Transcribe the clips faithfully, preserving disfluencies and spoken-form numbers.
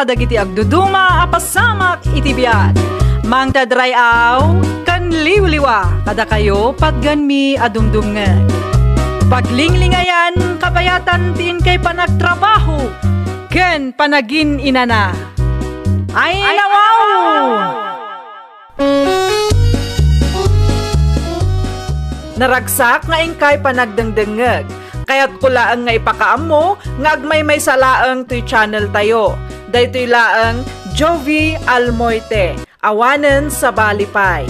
dagiti agduduma a pasamak iti biag. Mangted ray-aw ken liwliwa kadakayo patgenmi a dumdumngeg. Paglinglingayan, kabayatan ti inkay panagtrabaho ken panagin-inana. Ay, nawaw! Naragsak nga inkay panagdengdengngeg. Kayatko laeng nga ipakaammo nga agmaymaysa laeng toy channel tayo. Daytoy laeng Jovie Almoite, awanen sabali pay.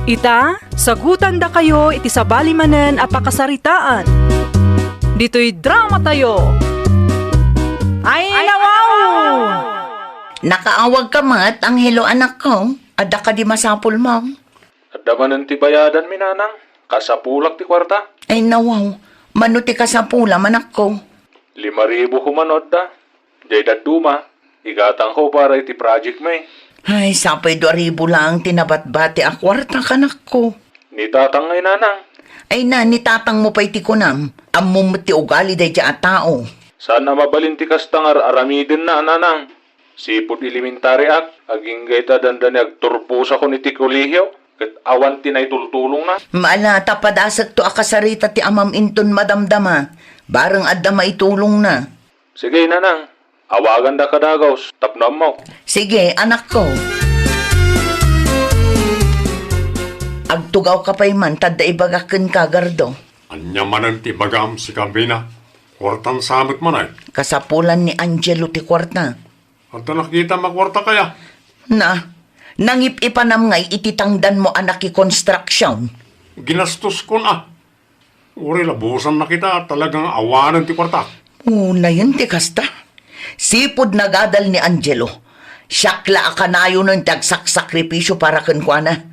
Ita, sagutandakayo iti sabali manen a pakasaritaan. Ditoy drama tayo. Ay, nawaw! Nakaawagka met, Angelo, anakko? Adda kadi masapulmo? Adda manen ti bayadanmi, nanang. Kasapulak ti kuarta. Ay, nawaw. Mano ti kasapulam, anakko? Lima ribu koma no adda. Jay dadduma, igatangko para iti project mi. Ay, sapay dua ribu laeng ti nabatbati a kuarta, kanakko. Ni tatang ngay, nanang. Ay na, ni tatangmo pay ti kunam. Ammom met ti ugali daydiay a tao. Saan a mabalin ti kasta nga ar-aramidenna, nanang. Sipud elementary ak, agingga ita dandani agturposakon iti kolehio, ket awan ti naitultulongna. Maala ta padasekto a kasarita ti amam inton madamdama, bareng adda maitulongna. Sige, nanang, awagandaka dagus tapno ammok. Sige, anakko. Agtugawka pay man, tadda ibagak kenka, Gardo. Ania manen ti ibagam, Sikabina? Kuartan sa met manen? Kasapulan ni Angelo ti kuarta. Adda nakitam a kuarta kaya? Na, nangip-ipanam ngay iti tangdanmo a nakikonstruction. Ginastoskon a. Uray labusanna kita, talagang awanen ti kuarta. Unayen ti kasta. Sipud nagadal ni Angelo. Siak la a kanayonen ti agsaksakripisio para kenkuana.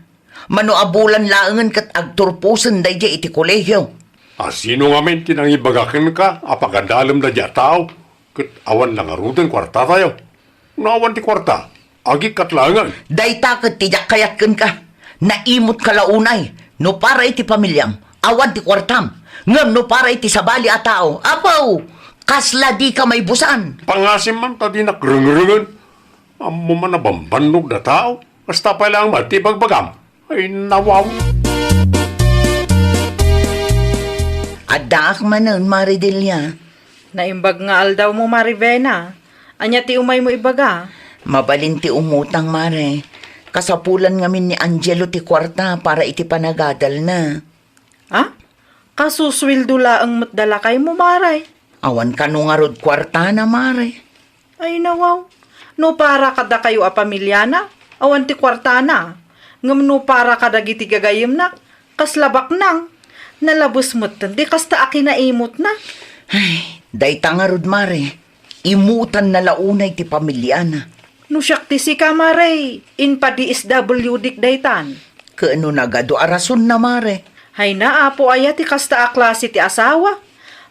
Mano a bulan laengen ket agturposen daydiay iti kolehio. A sino ngamin ti nangibaga kenka a pagadalem daydiay a tao ket awan la ngaruden kuartatayo? No awan ti kuarta, agikkat laengen. Dayta ket ti diak kayat kenka. Naimotka la unay. No para iti pamiliam, awan ti kuartam. Ngem no para iti sabali a tao, apo, kasla dika maibusan. Pangasim man ta dinak rengrengen. Ammom a nabambannog da tao. Kasta pay laeng met ti ibagbagam. Ay, nawaw. Addaak manen, Mare Delia. Naimbag nga aldawmo, Mare Vena. Ania ti umaymo ibaga? Mabalin ti umutang, Mare. Kasapulan ngamin ni Angelo ti kuarta para iti panagadalna. Ha? Kasusweldo laeng met da lakaymo, Mare? Awan kano ngarud kuartana, Mare. Ay, nawaw. No para kadakayo a pamiliana, awan ti kuartana. Ngem no para kadagiti gagayyemna, kasla baknang. Nalabes metten ti kasta a kinaimutna. Ay, dayta ngarud, Mare. Imutanna la unay ti pamiliana. No siak ti sika, Mare, impa-D S W Dik daytan. Ket no nagadu a rasonna, Mare? Hayna, apo, aya ti kasta a klase ti asawa?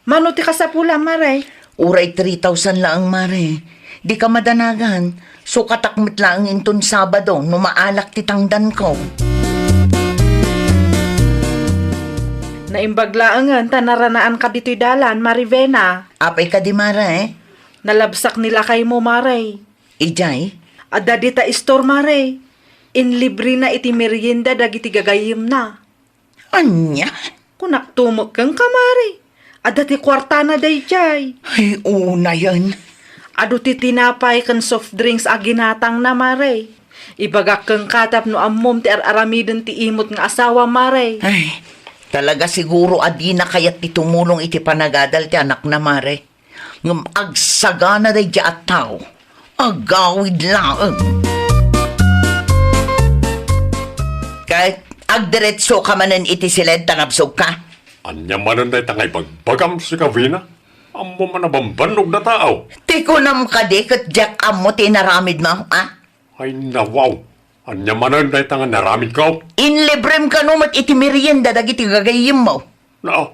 Mano ti kasapulan, Mare? Uray three thousand laeng, Mare. Dika madanagan. Sukatak met laeng inton Sabado no maalak ti tangdanko. Naimbag laengen ta naranaanka ditoy dalan, Mare Vena. Apay kadi, Mare? Nalabsak ni lakaymo, Mare. Idiay? Adda dita istor, Mare. Inlibrena iti merienda dagiti gagayyemna. Ania? Kunak tumok kenka, Mare. Adda ti kuartana daydiay. Ay, unayen. Adu ti tinapay ken soft drinks a ginatangna, Mare. Ibagak kenka tapno ammom ti ar-aramiden ti imot nga asawa, Mare. Ay, talaga siguro a dina kayat ti tumulong iti panagadal ti anakna, Mare. Ngem agsagana daydiay a tao. Agawid laeng. Ket agdiretsoka manen iti siled ta nabsogka. Ania manen dayta nga ibagbagam, Sikabina? Ammom a nabambannog da tao. Ti kunam kadi ket diak ammo ti inaramidmo, a? Ay, nawaw. Ania manen dayta nga naramidko? Inlibrem kano met iti merienda dagiti gagayyemmo. Nao,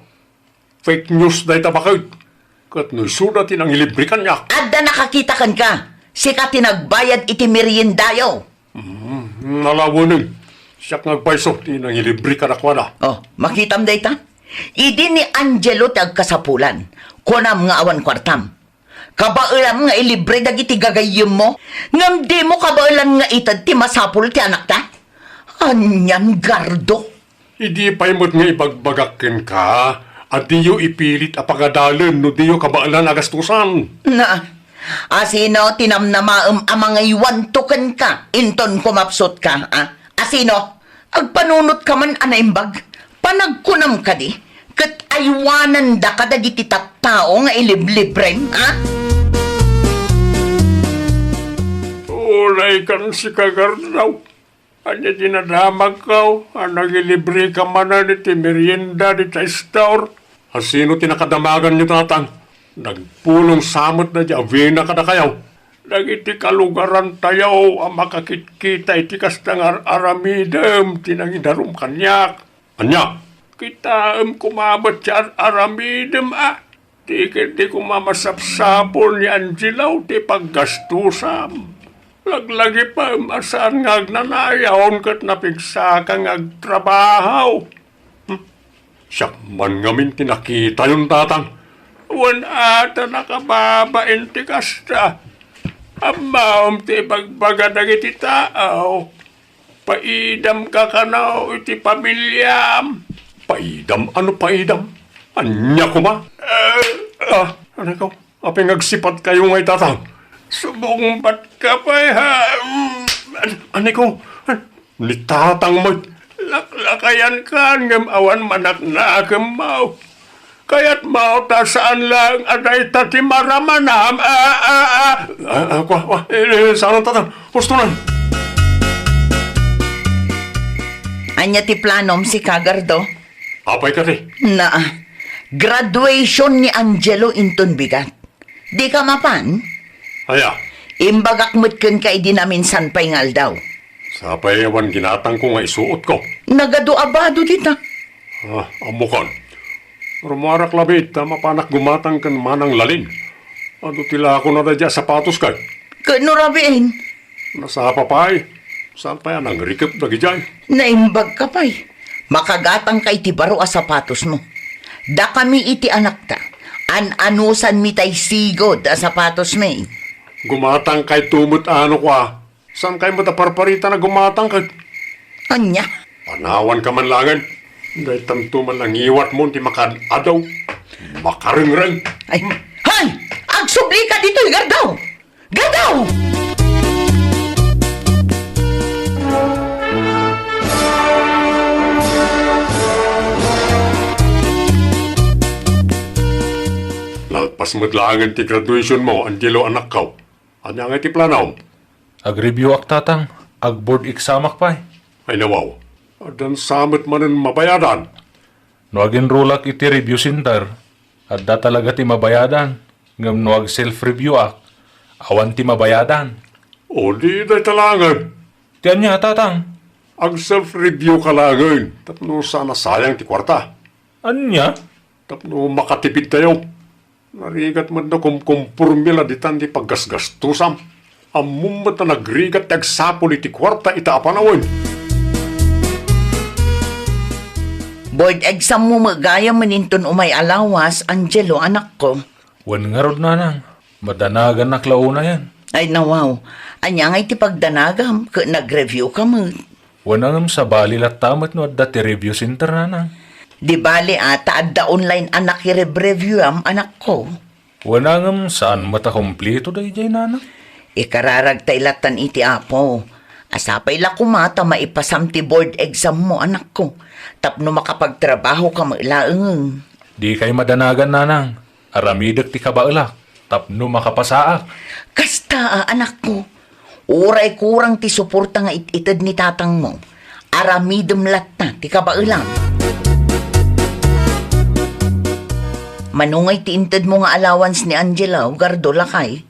fake news dayta baket. Ket no isuda ti nangilibre kaniak. Adda nakakita kenka. Sika ti nagbayad iti meriendayo. Mm, nalaweneg. Siak nga agpayso ti nangilibre kadakuada. Oh, makitam dayta? Idi ni Angelo ti agkasapulan, kunam nga awan kuartam. Kabaelam nga ilibre dagiti gagayyemmo, ngem dimo kabaelan nga ited ti masapul ti anakta? Anian, Gardo? Idi pay met nga ibagbagak kenka a diyo ipilit a pagadalen no diyo kabaelan a gastusan. Na, asino ti namnamaem a mangaywanto kenka inton kumapsutka, a? Asino? Agpanunot ka man a naimbag? Panagkunam kadi, ket aywananda kadagiti tattao nga iliblibrem, a? Uray kan sika, Gardo. Ania ti nadamagko a nangilibreka manen iti merienda dita store? Asino ti nakadamaganyo, Tatang? Nagpulong sa met daydi abina kadakayo. Dagiti kalugarantayo a makakitkita iti kasta nga ar-aramidem ti nangidarum kaniak. Ania? Kitaem koma met ti ar-aramidem, a? Ti ket di koma masapsapul ni Angelo ti paggastusam. Laglagipem a saan nga agnanayon ket napigsaka nga agtrabaho. Hmm. Siak man ngamin ti nakitayon, Tatang. Wen a ta nakababain ti kasta. Ammom ti ibagbaga dagiti tao. Paidamka kano iti pamiliam. Paidam? Ano paidam? Ania koma? Eh, ah, aneko? Apay nga agsipatkayo ngay, Tatang? Sumungbatka pay, ha? Mm, an-, aneko? An-, ni Tatang met. Laklakayankan ngem awan manaknakemmo. Kayatmo ta saan laeng a dayta ti maramanam, a, a, a. Ah, ah, kua, kua. Eh, eh, saan, Tatang? Husto na. Ania ti planom, sika, Gardo? Apay kadi? Naa. Graduation ni Angelo inton bigat. Dika mapan? Aya? Imbagak met kenka idi naminsan pay nga aldaw. Sapay awan ginatangko nga isuotko. Nagadu a bado dita. Ah, ammokon. Rummuarak labi ta mapanak gumatang ken Manang Lalin. Adu ti lakona daydi a sapatos kay. Ket no rabiin? Nasapa pay. Saan pay a nangrikep dagidiay? Naimbagka pay. Makagatangka iti baro a sapatosmo. Dakami iti anakta. An-anusanmi tay sigud a sapatosmi. Gumatangkay tumet ano kua. Saankay met a parparitan a gumatang ket. Ania? Panawanka man laengen. Daytanto man a ngiwatmo ti makaad-adaw. Makarengreng. Ay, hay! Agsublika ditoy, Gardo! Gardo! Nalpas met laengen ti graduationmo, Angelo, anakko. Ania ngay ti planom? Agreview-ak, Tatang. Agboard exam-ak pay. Ay, nawaw. Addan sa met manen mabayadan. No agenrolak iti review center, adda talaga ti mabayadan. Ngem no ag-self-review-ak, awan ti mabayadan. O, di dayta laengen. Ti ania, Tatang? Ag-self-review-ka laengen tapno saan a sayang ti kuarta. Ania? Tapno makatipidtayo. Narigat met no kumkumporme la ditan ti paggasgastusam. Ammom met a nagrigat ti agsapul iti kuarta ita a panawen. Board exam-mo met gayam inton umay a lawas, Angelo, anakko. Wen ngarud, nanang. Madanagannak la unayen. Ay, nawaw. Ania ngay ti pagdanagam ket nag-review-ka met? Wen a ngem sabali latta met no adda ti review center, nanang. Di bali a ta adda online a nakirev-review-am, anakko. Wen a ngem saan met a kumpleto daydiay, nanang. Ikararagtay lattan iti Apo. A sapay la koma ta maipasam ti board exam-mo, anakko, tapno makapagtrabahoka met laeng. Dikay madanagan, nanang. Aramidek ti kabaelak tapno makapasaak. Kasta a, anakko. Uray kurang ti suporta nga it-ited ni tatangmo, aramidem latta ti kabaelam. Mano ngay ti intedmo nga allowance ni Angelo, Gardo, lakay?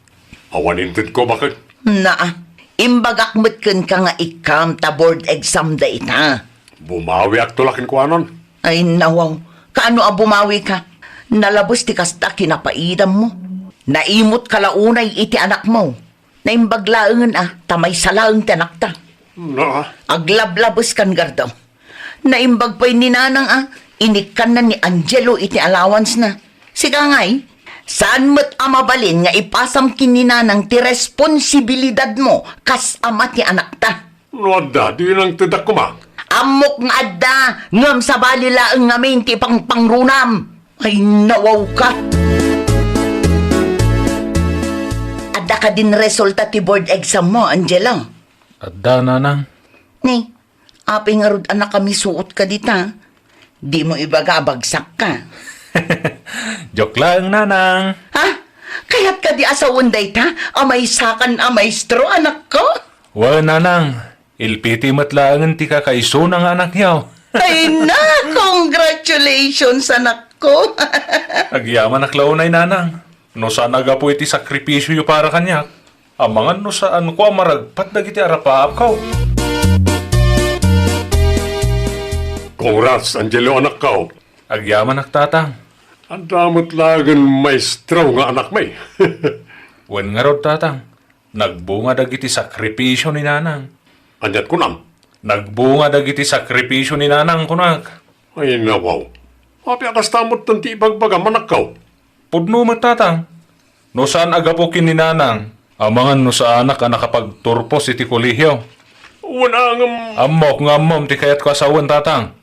Awan intedko, baket. Naa, imbagak met kenka nga ikkam ta board exam dayta. Bumawiakto la kenkuanan. Ay, nawaw. Kaano a bumawika? Nalabes ti kasta a kinapaidammo. Naimutka la unay iti anakmo. Naimbag laengen a ta maysa laeng ti anakta. Na? Aglablabeskan, Gardo. Naimbag pay ni Nanang a inikkanna ni Angelo iti allowance-na. Sika ngay, Saan met a mabalin nga ipasam ken ni Nanang ti responsibilidadmo kas ama ti anakta. No adda, di nangtedak koma. Ammok nga adda, ngem sabali laeng ngamin ti pangpangrunam. Ay, nawawka. Adda kadin resulta ti board exam mo, Angelo? Adda, Nanang. Ni, apay ngarud a nakamisuot ka dita? Dimo ibaga a bagsak ka. Joke laeng, Nanang. Ha? Kayat ka di asawen dayta a maysakan a maestro, anakko? Wen, Nanang. Ilpiti met laengen ti kakaisuna nga anakyo. Ay na, congratulations, anakko. Agyamanak la unay, Nanang. No saan a gapu iti sakripisioyo para kaniak, amangan no saanko a maragpat dagiti arapaapko. Congrats, Angelo, anakko. Agyamanak, Tatang. Adda met laengen maestro nga anakmi. Wen ngarud, Tatang. Nagbunga dagiti sakripisio ni Nanang. Aniat kunam? Nagbunga dagiti sakripisio ni Nanang, kunak. Ay, nawaw. Apay a kasta metten ti ibagbagam, anakko? Pudno met, Tatang. No saan a gapu ken ni Nanang, amangan no saanak a nakapagturpos iti kolehio. Wen, ngem. Ammok nga ammom ti kayatko a sawen, Tatang.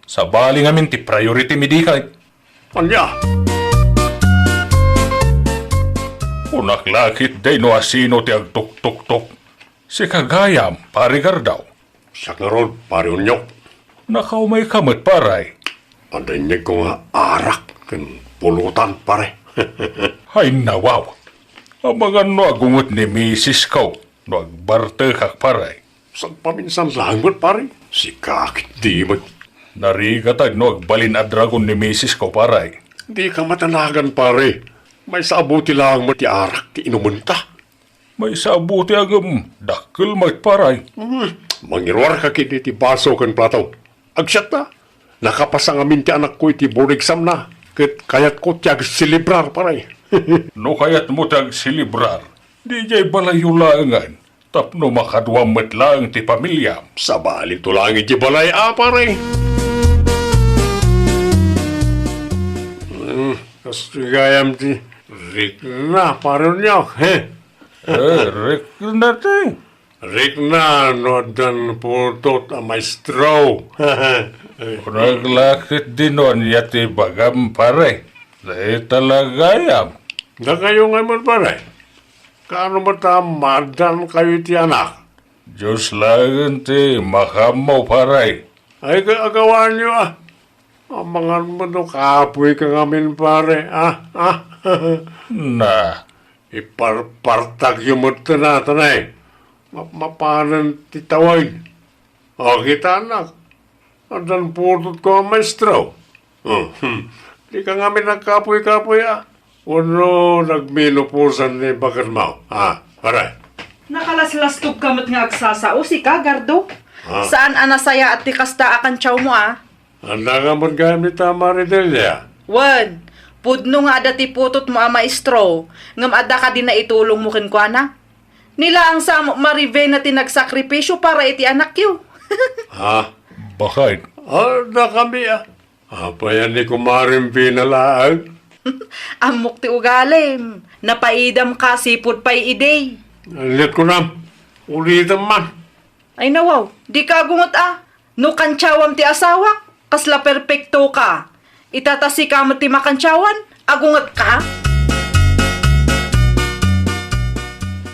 Sabali ngamin ti priority mi dikay. Ania? Kunak la ketdi no asino ti agtuktuktok. Sika gayam, Pare Gardaw. Siak ngarud, Pare Onyok. Nakaumayka met, pare. Adda inyegko nga arak ken pulutan, pare. Ay, nawaw. Amangan no agunget ni misisko no agbartekak, pare. Sagpaminsan laeng met, pare. Sika ketdi met. Narigatak no agbalin a dragon ni misisko, pare. Dika matanagan, pare. Maysa a bote laeng met ti arak ti inumenta. Maysa a bote ngem dakkel met, pare. Hmm. Mangiruarka ketdi ti baso ken plato. Agsiatta, nakapasa ngamin ti anakko iti board exam na, ket kayatko ti agselebrar, pare. No kayatmo ti agselebrar, diay balayyo laengen. Tapno makaduam met laeng ti pamiliam. Sabalinto laeng iti balay a, pare. Hmm, kas gayam ti rikna, Pare Onyok, he? Eh, rikna ti. Rikna no addan putot a maestro. Kunak la ketdi no ania ti ibagam, pare. Dayta la gayam. Dakayo ngay met, pare. Kaano met a maaddankayo iti anak? Dios laeng ti makaammo, pare. Ay, ka-, agawanyo, a. Amangan met no kapoyka ngamin, pare, a, a. Na. Iparpartakyo met ta, tanay. Map-, mapanen ti tawen. O, kitanak. Addan putotko a maestro. Hmm. Dika ngamin nagkapoy-kapoy, a. Wenno nagmenoposan ni baketmo, a, pare? Nakalaslastogka met nga agsasao, sika, Gardo. A. Saan a nasayaat ti kasta a kantiawmo, a. Addaka met gayam ita, Mare Delia? Wen, pudno nga adda ti putotmo a maestro, ngem adda kadi naitulongmo kenkuana? Ni laeng sa Marivena ti nagsakripisio para iti anakyo. Ha? Bakit? Adda kami, a. Apay a ni Kumarem Vena laeng? Ammok ti ugalim. Napaidam ka, sipud pay idi. Aniat kunam? Ulitem man. Ay, nawaw, dika agunget, a. No kantiawam ti asawak, kasla perpekto ka. Ita ta sika met ti makantiawan, agunget ka.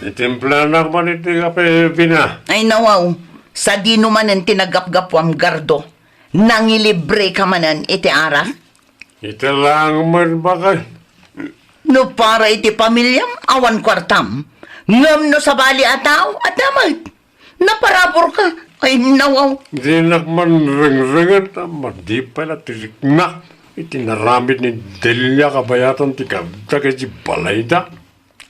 Itimplanak man iti kape, Vena. Ay, nawaw, sadino manen ti naggapgapuam, Gardo? Nangilibre ka manen iti arak? Ita laeng met, bakay. No para iti pamiliam, awan kuartam. Ngem no sabali a tao, adda met. Naparaburka. Ay, nawaw. Dinak man rengrengen ta madi pay la ti riknak iti naramid ni Delia kabayatan ti kardak iti balayda.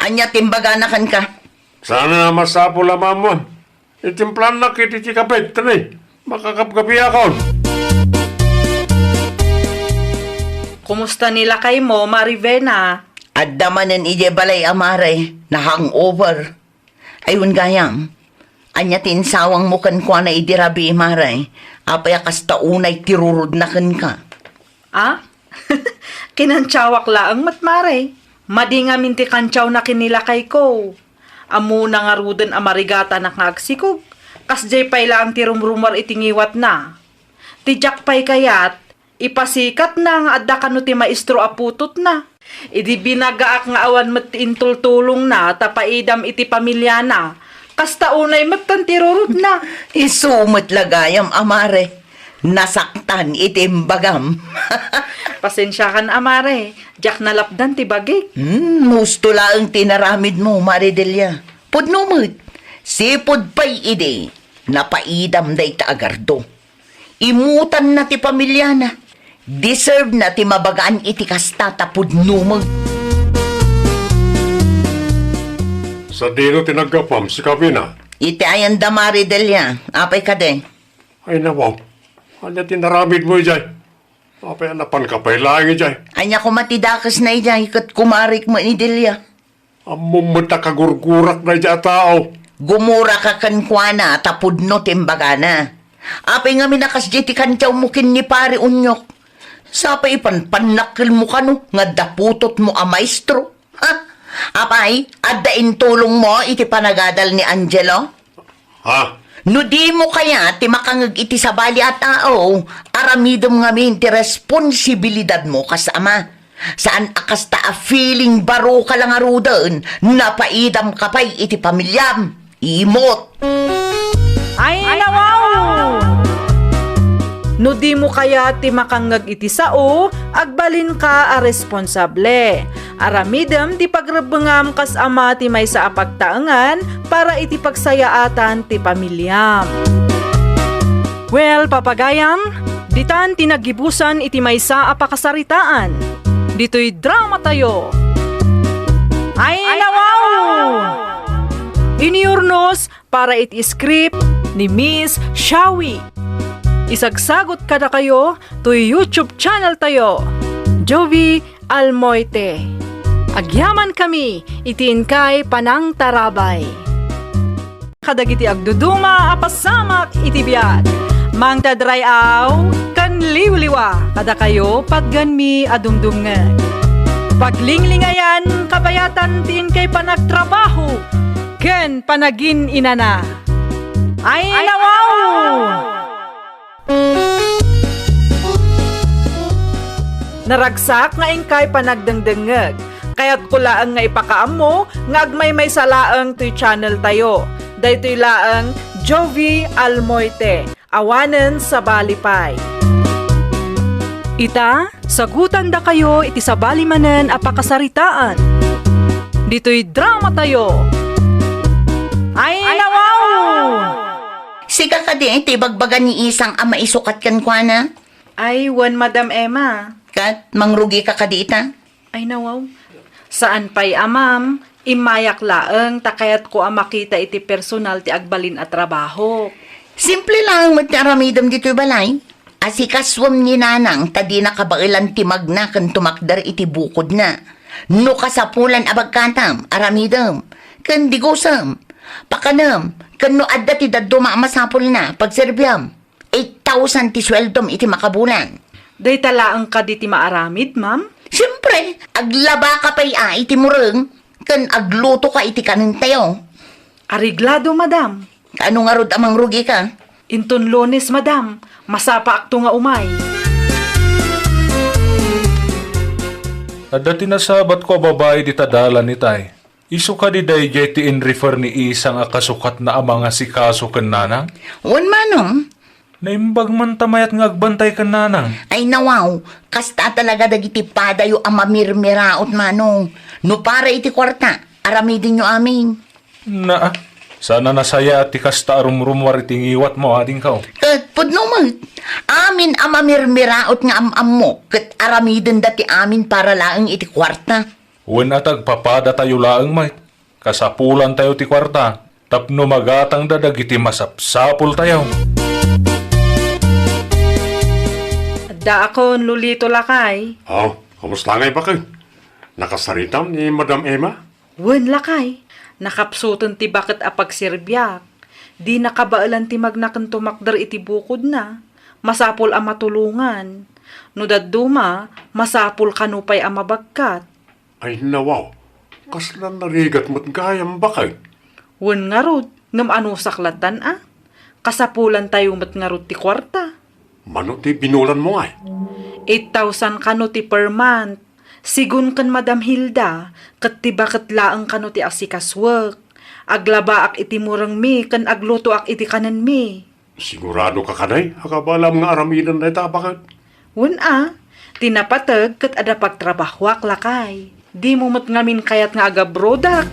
Ania ti imbagana kenka? Saan a masapul a maammuan. Itimplanak iti ti kapet, tani. Makakapkapiakon. Kumusta ni lakaymo, Marivena? Adda manen idiay balay a Mare, na-hangover. Ay, wen gayam, ania ti insawangmo kenkuana idi rabii, Mare? Apay a kasta unay ti rurudna kenka? A? Kinantiawak laeng met, Mare. Madi ngamin ti kantiawna ken ni lakayko. Ammona ngaruden a marigatanak nga agsikog. Kasdiay pay laeng ti rumrumuar iti ngiwatna. Ti diak pay kayat, ipasikatna nga adda kano ti maestro a putotna. Idi binagaak nga awan met ti intultulongna ta paidam iti pamiliana, kasta unay metten ti rurotna. Isu met la gayam, a mare. Nasaktan iti imbagam. Pasensiakan, a mare. Diak nalapdan ti bagik. Hmm, husto laeng ti inaramidmo, Mare Delia. Pudno met. Sipud pay idi, napaidam dayta a gardo. Imutanna ti pamiliana. Deserve na ti mabagaan iti kasta ta pudno met. Sadino ti naggapam, si Kabina? Iti ayan da Mare Delia. Apay kadi? Ay, nawaw. Ania ti naramidmo idiay? Apay a napanka pay laeng idiay? Ania koma ti dakesna idiay ket kumarik met ni Delia? Ammom met a kagurgurak daydiay a tao. Gumuraka kenkuana ta pudno ti imbagana. Apay ngamin a kasdiay ti kantiawmo ken ni Pare Onyok? Sa pay ipanpannakkelmo kano nga adda putotmo a maestro? Ha? Apay, adda intulongmo iti panagadal ni Angelo? Ha? No dimo kayat ti makangngeg iti sabali a tao, aramidem ngamin ti responsibilidadmo kas ama. Saan a kasta a feeling baro ka la ngaruden, napaidam ka pay iti pamiliam. Imot! Ay, nawaw! No dimo kayat ti makangngeg iti sao, agbalinka a responsable. Aramidem ti pagrebbengam kas ama ti maysa a pagtaengan para iti pagsayaatan ti pamiliam. Well, papagayam, ditan ti naggibusan iti maysa a pakasaritaan. Ditoy dramatayo. Ay, nawaw! Iniurnos para iti script ni Miss Shawi. Isagsagot kadakayo toy YouTube channel tayo, Jovi Almoite. Agyamankami iti inkay panangtarabay. Kadagiti agduduma a pasamak iti biag, mangted ray-aw ken liwliwa, kadakayo patgenmi a dumdumngeg. Paglinglingayan, kabayatan ti inkay panagtrabaho ken panagin-inana. Ay, nawaw! Naragsak nga inkay panagdengdengngeg. Kayatko laeng nga ipakaammo nga agmaymaysa laeng toy channel tayo. Daytoy laeng Jovi Almoite. Awanen sabali pay. Ita, sagutandakayo iti sabali manen a pakasaritaan. Ditoy dramatayo. Ay, nawaw! Sika kadi ti ibagbaga ni Isang a maisukat kenkuana? Ay, wen, Madam Emma. Ket, mangrugika kadi ita? Ay, nawaw. Saan pay a, ma'am. Immayak laeng ta kayatko a makita iti personal ti agbalin a trabaho. Simple laeng met ti aramidem ditoy balay. Asikasuem ni Nanang ta dina kabaelan ti magna ken tumakder iti bukodna. No kasapulan a bagkatam, aramidem, ken digusem, pakanem, ken no adda ti dadduma a masapulna, pagserbiam. Eight thousand ti sueldom iti makabulan. Dayta laeng kadi ti maaramid, ma'am? Siempre, aglabaka pay a iti mureng, ken aglutoka iti kanentayo. Areglado, madam. Kaano ngarud a mangrugika? Inton Lunes, madam, masapaakto nga umay. Adda ti nasabatko a babai dita dalan itay. Isu kadi daydiay ti in-refer ni Isang a kasukatna a mangasikaso ken Nanang? Wen, Manong. Naimbag man ta mayat nga agbantay ken Nanang. Ay, nawaw, kasta talaga dagiti padayo a mamirmiraot, Manong. No para iti kuarta, aramidenyo amin. Naa, saan a nasayaat ti kasta a rumrumuar iti ngiwatmo, adingko. Ket pudno met, amin a mamirmiraot nga am-ammo, ket aramidenda ti amin para laeng iti kuarta. Wen a ta agpapadatayo laeng met, kasapulantayo ti kuarta tapno magatangda dagiti masapsapultayo. Addaakon, Lolito, lakay. Oh, kamusta ngay baket? Nakasaritam ni Madam Emma? Wen, lakay. Nakapsuten ti baket a pagserbiak. Dina kabaelan ti magna ken tumakder iti bukodna. Masapul a matulongan. No dadduma, masapul kano pay a mabagkat. Ay, nawaw. Kasla narigat met gayam, baket. Wen ngarud, ngem anusak lattan a? Kasapulantayo met ngarud ti kuarta. Mano ti binulanmo ngay? Eight thousand kano ti per month. Sigun ken Madam Hilda, ket ti baket laeng kano ti asikasuek. Aglabaak iti murengmi ken aglutoak iti kanenmi. Sigurado ka kadi a kabalam nga aramiden dayta, baket? Wen a, ti napateg ket adda pagtrabahoak lakay. Dimo met ngamin kayat nga agabrodak.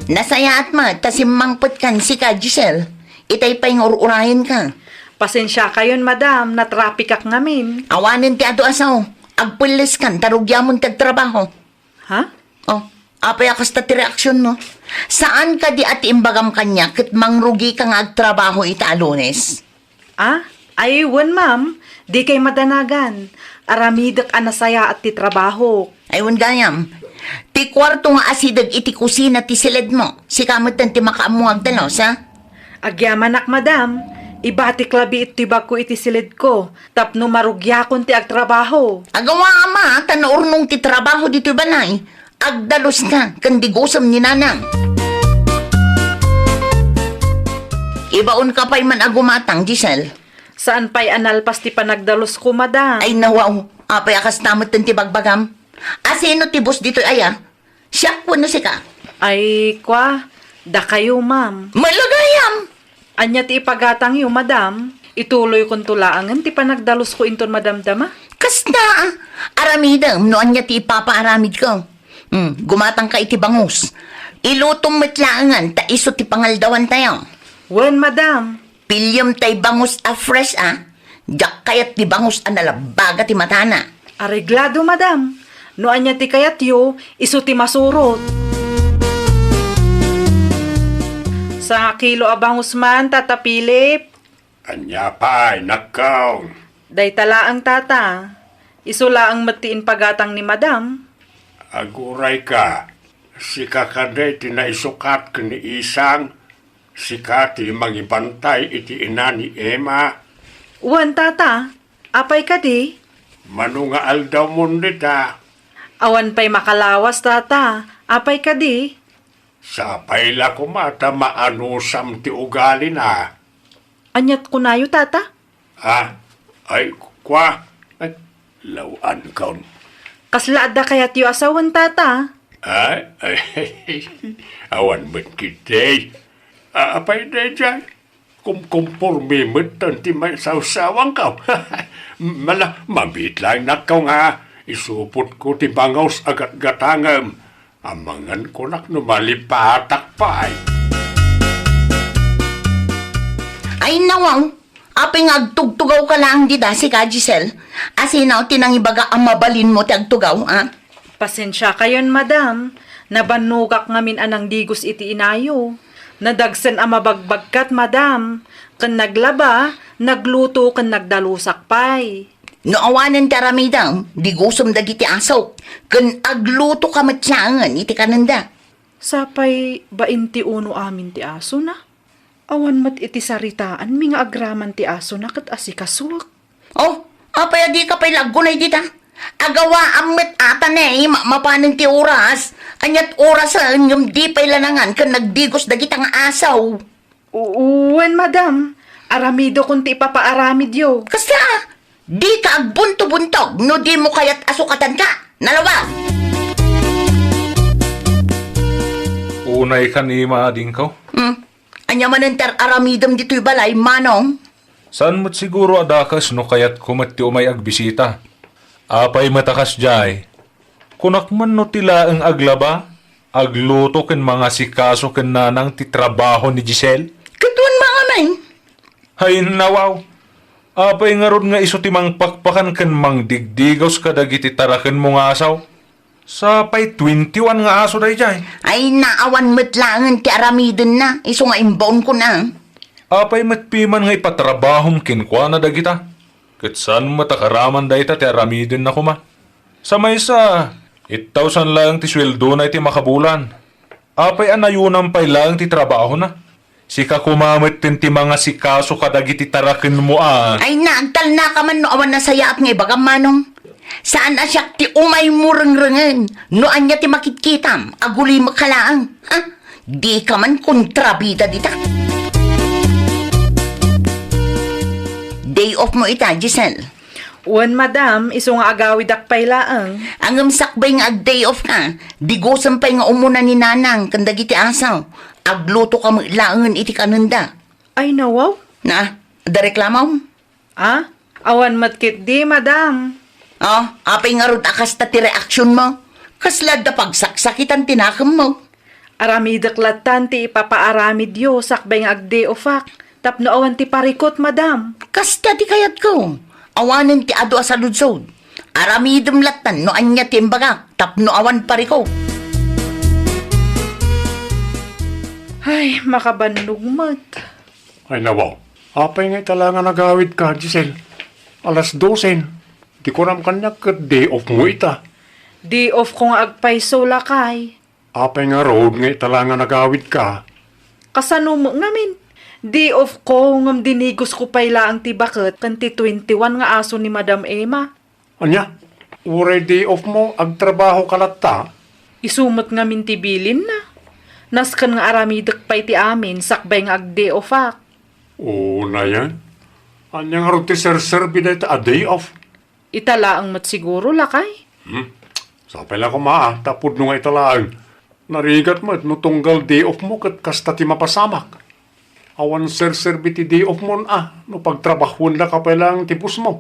Nasayaat met ta simmangpetkan sika, Giselle. Itay pay nga ur-urayenka. Pasensiakayon, madam, natrapikak ngamin. Awanen ti adu a sao. Agpelleskan ta rugiamon ti agtrabaho. Ha? Oh, apay a kasta ti reaksionmo? Saan kadi a ti imbagam kaniak ket mangrugika nga agtrabaho ita a Lunes? Ah? Ay, wen, ma'am. Dikay madanagan. Aramidek a nasayaat ti trabahok. Ay, wen gayam. Ti kuarto nga asideg iti kusina ti siledmo. Sika metten ti makaammo nga agdalos, ha? Agyamanak, madam. Ibatik labi iti bagko iti siledko tapno marugiakon ti agtrabaho. Agawa, ama, ta naurnong ti trabaho ditoy balay. Agdaluska ken digusom ni Nanang. Ibaonka pay man a gumatang, Giselle. Saan pay a nalpas ti panagdalusko, madam? Ay, nawaw. Apay a kasta metten ti bagbagam? Asino ti boss ditoy aya? Siak wenno sika? Ay, kwa, dakayo, ma'am. Malagayam! Ania ti ipagatangyo, madam? Ituloykonto laengen ti panagdalusko inton madamdama? Kasta, ah. Aramidem no ania ti ipapaaramidko. Hmm, gumatangka iti bangus. Ilutom met laengen ta isu ti pangaldawantayo. Wen, madam. Piliem tay bangus a fresh, ah. Diak kayat ti bangus a nalabaga ti matana. Areglado, madam. No ania ti kayatyo, isu ti masurot. Sangakilo a bangus man, Tata Philip. Ania pay, nakkaw? Dayta laeng, Tata. Isu laeng met ti impagatang ni Madam. Agurayka, sika kadi ti naisukat ken ni Isang? Sika ti mangibantay iti ina ni Emma? Wen, Tata. Apay kadi? Mano nga aldawmon dita? Awan pay makalawas, Tata. Apay kadi? Sapay la koma ta maanusam ti ugalina. Aniat kunayo, Tata? Ah, ay, kwa. Ay, law-ankon. Kasla adda kayatyo a sawen, Tata? Ay, ay, awan met ketdi. Ah, apay daydiay? Kumkumpormi metten ti maisawsawangko. Mala, mabiit laeng nakkaw nga isupotko ti bangus a gatgatangem. Amangan kunak no malipatak pay. Ay, nawaw. Apay nga agtugtugawka laeng dita, sika, Giselle? Asino ti nangibaga a mabalinmo ti agtugaw, a? Pasensiakayon, madam. Nabannogak ngamin a nangdigos iti inayo. Nadagsen a mabagbagkat, madam. Ken naglaba, nagluto, ken nagdalusak pay. No awanen ti aramidem, digusom dagiti asok, ken aglutoka met laengen iti kanenda. Sapay bainti uno amin ti asona. Awan met iti saritaanmi nga agraman ti asona ket asikasuek. Oh, apay a dika pay la aggunay dita? Agawaam met ata ne, ma-, mapanen ti oras. Aniat orasen ngem di pay la nangan ken nagdigos dagita nga asaw. U-, wen, madam. Aramidokon ti ipapaaramidyo. Kasta, dika agbuntobuntog no dimo kayat a sukatanka. Nalabag! Unay kan ima, adingko. Hmm. Ania manen ti ar-aramidem ditoy balay, Manong? Saan met siguro a dakes no kayatko met ti umay agbisita. Apay met a kasdiay? Kunak man no ti laeng aglaba, agluto ken mangasikaso ken nanang ti trabaho ni Giselle? Ket wen, Manong. Ay, nawaw. Apay ngarud nga isu ti mangpakpakan ken mangdigdigaws kadagiti tarakenmo nga asaw? Sapay twenty-one nga aso daydiay. Ay, naawan met laengen ti aramidenna, isu nga imbaonkon a. Apay met piman nga ipatrabahom kenkuana dagita? Ket saan met a karaman dayta ti aramidenna koma. Sa maysa, eight thousand laeng ti sueldona iti makabulan. Apay a nayunam pay laeng ti trabahona? Sika koma metten ti mangasikaso kadagiti tarakenmo a. Ay, naagtalnaka man no awan nasayaat nga ibagam, Manong. Saan a siak ti umaymo rengrengen. No ania ti makitkitam, agulimekka laeng. Ha? Dika man kontrabida dita. Day off mo ita, Giselle. Wen, madam, isu nga agawidak pay laeng. Ngem sakbay nga ag-day off ka, digusen pay nga umuna ni Nanang ken dagiti asaw. Agluto ka met laengen iti kanenda. Ay, nawaw. Na, adda reklamom? Ah, awan met ketdi, madam. Oh, apay ngarud a kasta ti reaksionmo? Kasla adda pagsaksakitan ti nakemmo? Aramidek lattan ti ipapaaramidyo sakbay nga ag-day offak, tapno awan ti parikut, madam. Kasta ti kayatko. Awanen ti adu a saludsod. Aramidem lattan no ania ti imbagak tapno awan parikut. Ay, makabannog met. Ay, nawaw. Apay nga ita la nga nagawidka, Giselle? Alas dosen. Di kunam kaniak ket day off mo ita. Day off ko nga agpayso, lakay. Apay ngarud nga ita la nga nagawidka? Kasano met ngamin? Day off ko ngem dinigosko pay laeng ti baket ken ti twenty-one nga aso ni Madam Emma. Ania? Uray day off mo, agtrabaho ka latta? Isu met ngamin ti bilinna. Nasken nga aramidek pay ti amin sakbay nga ag-day offak. Unayen? Ania ngarud ti serserbi dayta a day off? Ita laeng met siguro, lakay. Hmm? Sapay la koma, a, ta pudno nga ita laeng. Narigat met no tunggal day off mo ket kasta ti mapasamak. Awan serserbi ti day off mon a, no pagtrabahuendaka pay laeng ti boss mo.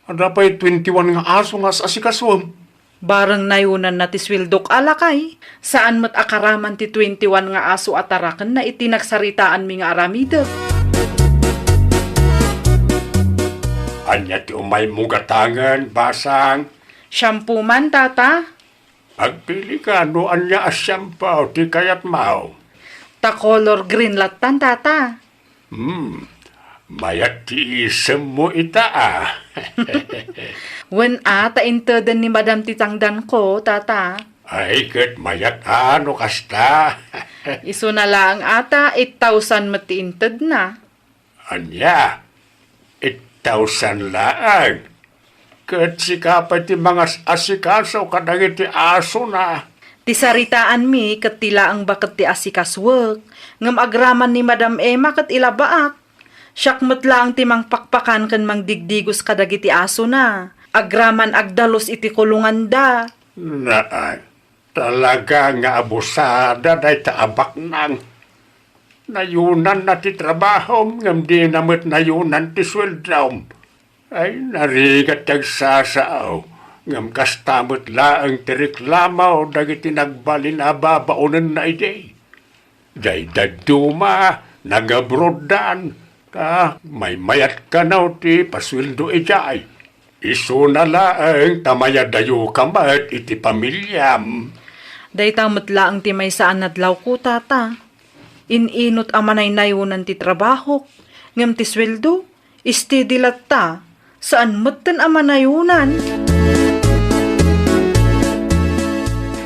Adda pay twenty-one nga aso nga as-asikasuem. Bareng nayonanna ti sueldok a, lakay. Saan met a karaman ti twenty-one nga aso a tarakenna iti nagsaritaanmi nga aramidek. Ania ti umaymo gatangen, basang? Shampoo man, tata. Agpili ka no ania a shampoo ti kayatmo. Ta color green lattan, tata. Hmm, mayat ti isemmo ita a. Wen a, ta inteden ni Madam ti tangdanko, tata. Ay, ket mayat a no kasta. Isuna laeng a ta eight thousand met ti intedna. Ania? Eight thousand laeng? Ket sika pay ti mangas-asikaso kadagiti asona. Ti saritaanmi ket ti laeng baket ti asikasuek, ngem agraman ni Madam Emma ket ilabaak. Siak met laeng ti mangpakpakan ken mangdigdigos kadagiti asona. Agraman agdalus iti kulonganda. Naan, talaga nga abusada dayta a baknang. Nayonanna ti trabahom, ngem dina met nayonan ti sueldom. Ay, narigat ti agsasao, ngem kasta met laeng ti reklamo dagiti nagbalin a babaonenna idi. Diay dadduma, nag-abroaddan, ta maymayat kano ti pasueldo idiay. Isuna laeng ta mayadayoka met iti pamiliam. Dayta met laeng ti maysa a nadlawko, tata. In-inut a manaynayonan ti trabahok, ngem ti sueldo, steady latta, saan metten a manayonan.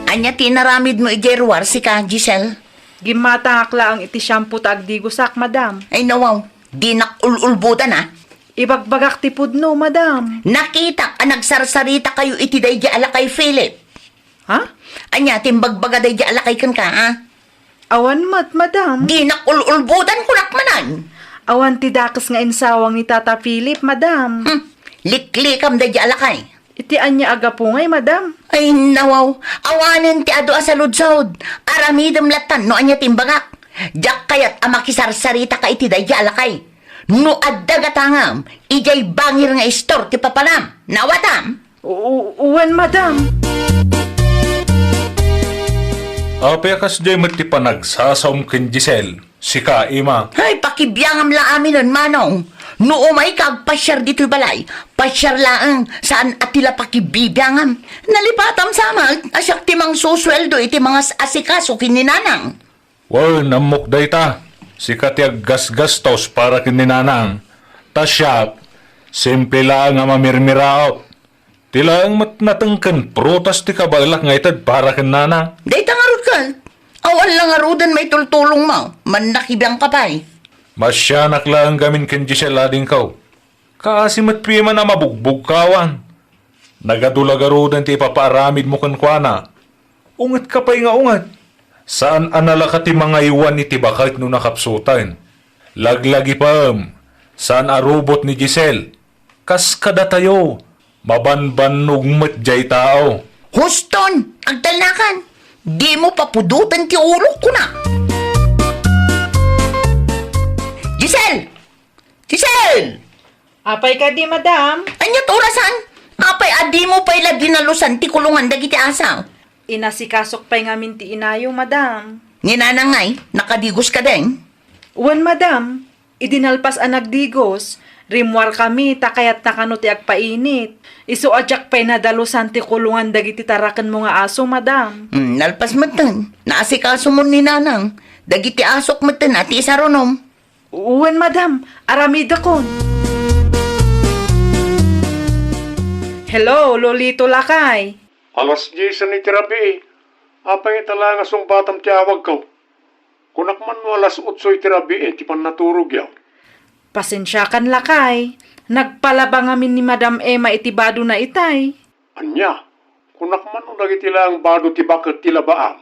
Ania ti inaramidmo idiay ruar, sika, Giselle? Gimmatangak laeng iti shampoo ta agdigosak, madam. Ay, nawaw, dinak ul-ulbodan, a. Ibagbagak ti pudno, madam. Nakitak a nagsarsarita kayo iti daydi a lakay, Philip. Ha? Ania ti imbagbaga daydi a lakay kenka, ha? Awan met, madam. Dinak ul-ulbodan, kunak manen. Awan ti dakes nga insawang ni Tata Philip, madam. Hmm. Liklikam daydi a lakay. Iti ania a gapu ngay, madam? Ay, nawaw. Awanen ti adu a saludsod. Aramidem lattan no ania ti imbagak. Diak kayat a makisarsaritaka iti daydi a lakay. No adda gatangam, idiay bangir nga istor ti papanam. Naawatam? U-, u-, wen, madam. Apay a kasdiay met ti panagsasaom ken Giselle? Sika, Ima. Ay, pakibiangam la aminen, Manong. No umayka agpasiar ditoy balay, pasiar laeng, saan a ti la pakibibiangam. Nalipatam sa met a siak ti mangsusueldo iti mangas-asikaso ken ni Nanang. Wen, ammok dayta. Sika ti aggasgastos para ken ni Nanang. Ta siak, simple laeng a mamirmiraot. Ti laeng met nateng ken prutas ti kabaelak nga ited para ken Nanang. Dayta ngarud ket, awan la ngaruden maitultulongmo, mannakibiangka pay. Masianak laeng gamin ken Giselle, adingko. Kaasi met piman a mabugbogkawan. Nagadu la garuden ti ipapaaramidmo kenkuana. Ungetka pay nga unget. Saan a nalaka ti mangaywan iti baket no nakapsuten. Laglagipem, saan a rubot ni Giselle. Kas kadatayo, mabanbannog met jay tao. Houston, agtalnakan! Dimo papudoten ti ulok, kuna. Giselle! Giselle! Apay kadi, madam? Ania ti orasan? Apay a dimo pay la dinalusan ti kulongan dagiti asaw? Inasikasok pay ngamin ti inayo, madam. Ni nanang ngay, nakadigos kadin? Wen, madam. Idi nalpas a nagdigos, rimmuarkami ta kayatna kano ti agpainit. Isu a diak pay nadalusan ti kulongan dagiti tarakenmo nga aso, madam. Hmm, nalpas metten. Naasikasomon ni nanang. Dagiti asok metten a ti isarunom. Wen, madam. Aramidekon. Hello, Lolito, lakay. Alas diesen iti rabii. Apay ngata la nga sungbatam ti awagko? Kunak man no alas otso iti rabii ti pannaturogyo. Pasensiakan, lakay. Nagpalaba ngamin ni Madam Emma iti badona itay. Ania? Kunak man no dagiti laeng bado ti baket ti labaam?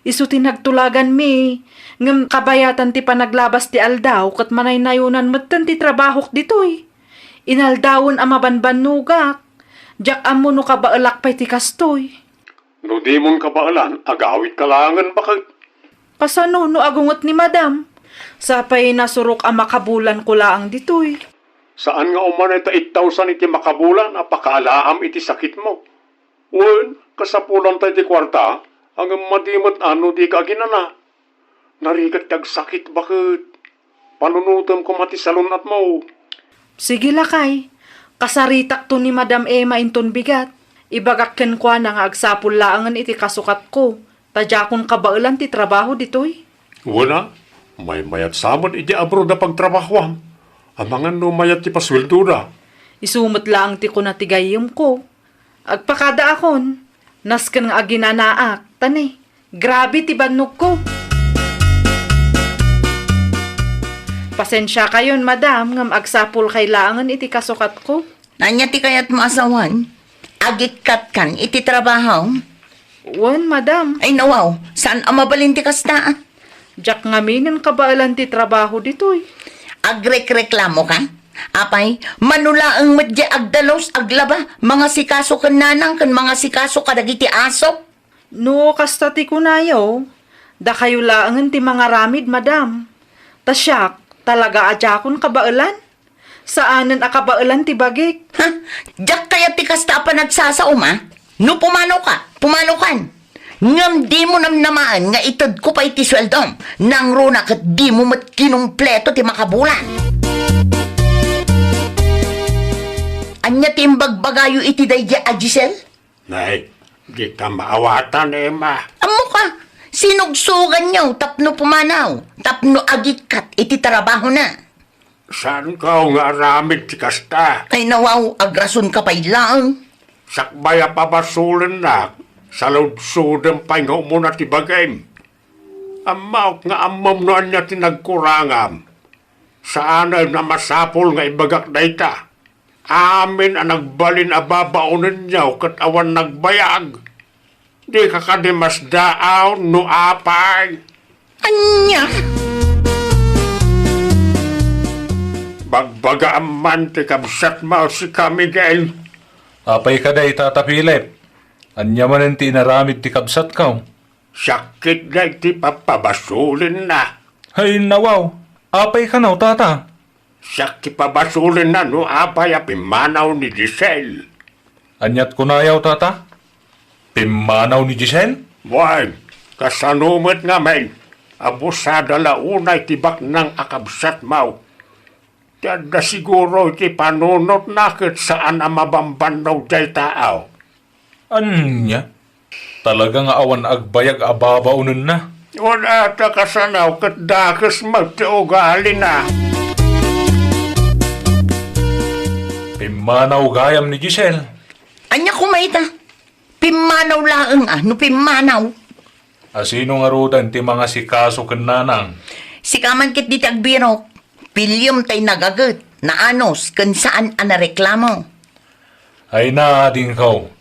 Isu ti nagtulaganmi, ngem kabayatan ti panaglabas ti aldaw ket manaynayonan metten ti trabahok ditoy. Inaldawen a mabanbannogak. Diak ammo no kabaelak pay ti kastoy. No dimon kabaelan, agawitka laengen baket. Kasano no agunget ni Madam? Sapay nasurok a makabulanko laeng ditoy. Saan nga umanay ta ittawsan iti makabulan a pakaalaam iti sakitmo. Wen, kasapulanta iti kuarta, ngem madi met a no dika aginana. Narigat ti agsakit baket. Panunotem koma ti salun-atmo. Sige, lakay. Kasaritakto ni Madam Emma inton bigat. Ibagak kenkuana nga agsapul laengen iti kasukatko, ta diakon kabaelan ti trabaho ditoy. Wen a, maymayat sa met idiay abroad a pagtrabahoam. Amangan no mayat ti pasueldoda. Isu met laeng ti kuna ti gayyemko. Agpakadaakon, nasken nga aginanaak, ta ni, grabe ti bannogko. Pasensiakayon, madam, ngem agsapulkay laengen iti kasukatko. Ania ti kayatmo a sawen? Agikkatkan iti trabaho? Wen, madam. Ay, nawaw, saan a mabalin ti kasta? Diak ngaminen kabaelan ti trabaho ditoy. Agrekreklamoka? Apay, mano laeng met diay agdalus, aglaba, mangasikaso ken nanang ken mangasikaso kadagiti aso? No kasta ti kunayo, dakayo laengen ti mangaramid, madam. Ta siak, talaga a diakon kabaelan. Saanen a kabaelan ti bagik. Ha? Diak kayat ti kasta a panagsasaom, a? No pumanoka, pumanokan. Ngem dimo namnamaen nga itedko pay ti sueldom. Nangruna ket dimo met kinumpleto ti makabulan. Ania ti imbagbagayo iti daydiay a Giselle? Nay, dika maawatan, Emma. Ammoka, sinugsuganyo tapno pumanaw, tapno agikkat iti trabahona. Saanko nga aramid ti kasta? Ay, nawaw, agrasonka pay laeng. Sakbay a pabasolennak, saludsodem pay nga umuna ti bagim. Ammaok nga ammom no ania ti nagkurangam. Saanen a masapul nga ibagak dayta. Amin a nagbalin a babaonenyo ket awan nagbayag. Dika kadi masdaaw no apay? Ania? Bagbagaam man ti kabsatmo, sika, Miguel. Apay kadi, Tata Philip? Ania manen ti inaramid ti kabsatko? Sakit dagiti papabasolenna. Ay, nawaw. Apay kano, Tata? Siak ti pabasolenna no apay a pimmanaw ni Giselle. Aniat kunayaw, Tata? Pimmanaw ni Giselle? Wen, kasano met ngamin, abusada la unay ti baknang a kabsatmo. Ti adda siguro iti panunotna ket saan a mabambannog diay tao. Ania? Talaga nga awan agbayag a babaonenna. Wen, a ta kasano ket dakes met ti ugalina. Pimmanaw gayam ni Giselle. Ania koma ita? Pimmanaw laeng a, no pimmanaw. A sino ngaruden ti mangasikaso ken nanang? Sika man ket dita agbirok. Piliem tay nagaget, naanus, ken saan a nareklamo. Ay na, adingko,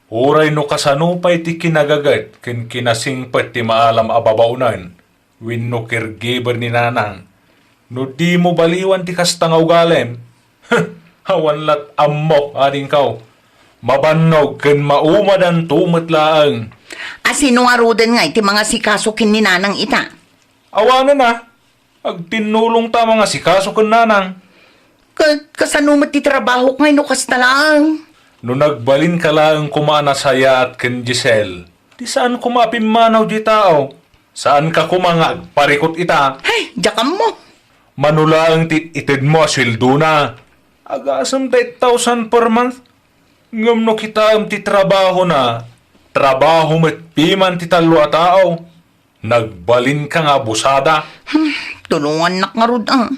uray no kasano pay ti kinagaget ken kinasingpet ti maalam a babaonen wenno caregiver ni Nanang, no dimo baliwan ti kasta nga ugalim, awan lat ammok, adingko. Mabannog ken maumadanto met laeng. A sino ngaruden ngay ti mangasikaso ken ni Nanang ita? Awanen a. Agtinnulongta a mangasikaso ken Nanang. Ka-, kasano met ti trabahok ngay no kasta laeng? No nagbalinka laeng koma a nasayaat ken Giselle, ti saan koma a pimmanaw diay tao. Saanka koma nga agparikut ita. Ay, diak ammo. Mano laeng ti itedmo a sueldona? Agasem ta eight thousand per month. Ngem no kitaem ti trabahona, trabaho met piman ti tallo a tao. Nagbalinka nga abusada. Hmm, tulongannak ngarud a.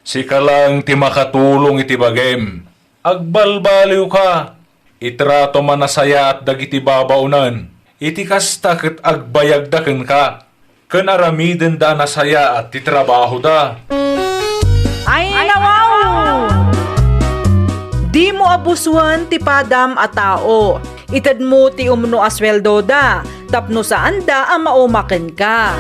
Sika laeng ti makatulong iti bagim. Agbalbaliwka. Itratom a nasayaat dagiti babaonen. Iti kasta ket agbayagda kenka. Ken aramidenda a nasayaat ti trabahoda. Ay, nawaw! Dimo abusoen ti padam a tao. Itedmo ti umno a sueldoda tapno saanda a mauma kenka.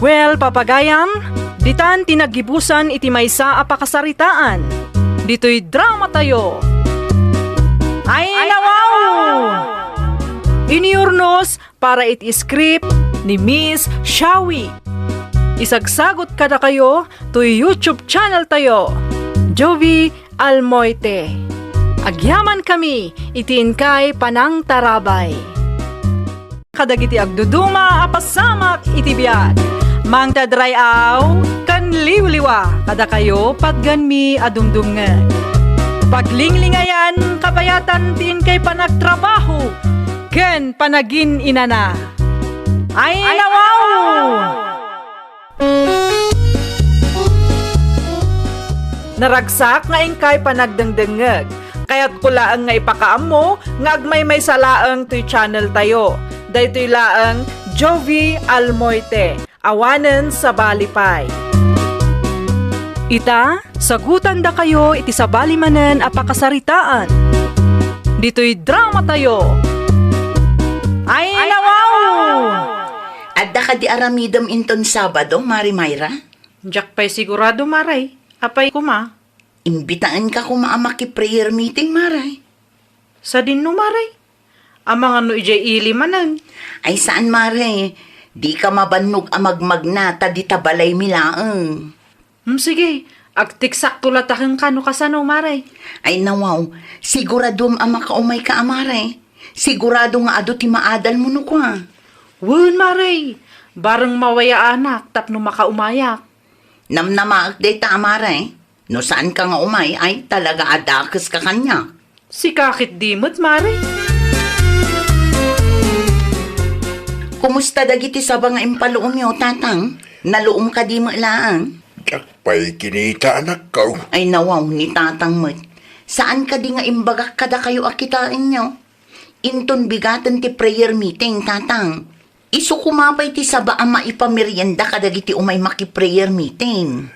Well, papagayam, ditan ti naggibusan iti maysa a pakasaritaan. Ditoy dramatayo. Ay, nawaw! Inurnos para iti script ni Miss Shawi. Isagsagot kadakayo toy YouTube channel tayo, Jovie Almoite. Agyamankami iti inkay panangtarabay. Kadagiti agduduma a pasamak iti biag, mangted ray-aw ken liwliwa kadakayo patgenmi a dumdumngeg. Paglinglingayan kabayatan ti inkay panagtrabaho ken panagin-inana. Ay, nawaw! Naragsak nga inkay panagdengdengngeg. Kayatko laeng nga ipakaammo nga agmaymaysa laeng toy channel tayo. Daytoy laeng Jovie Almoite. Awanen sabali pay. Ita, sagutandakayo iti sabali manen a pakasaritaan. Ditoy dramatayo. Ay, nawaw! Adda kadi aramidem inton Sabado, Mari Myra? Diak pay sigurado, Maray. Apay koma? Imbitaenka koma a maki-prayer meeting, Maray. Sadino, Maray? Amangan no idiay ili manen. Ay, saan, Maray. Dika mabannog a magmagna ta dita balaymi laeng. Hmm, sige. Agtekstakto latta kenka no kasano, Maray. Ay, nawaw. Siguraduem a makaumayka a, Maray. Sigurado nga adu ti maadalmo no kua. Wen, Maray. Bareng mawayaanak tapno makaumayak. Namnamaek dayta a, Maray. No saanka nga umay, ay talaga a dakeska kaniak. Sika ketdi met, Maray. Kumusta dagiti saba nga impaluomyo, Tatang? Naluom kadi met laeng? Diak pay kinita, anakko. Ay, nawaw, ni Tatang met. Saan kadi nga imbagak kadakayo a kitaenyo? Inton bigaten ti prayer meeting, Tatang. Isu koma pay ti saba a maipamerienda kadagiti umay maki-prayer meeting.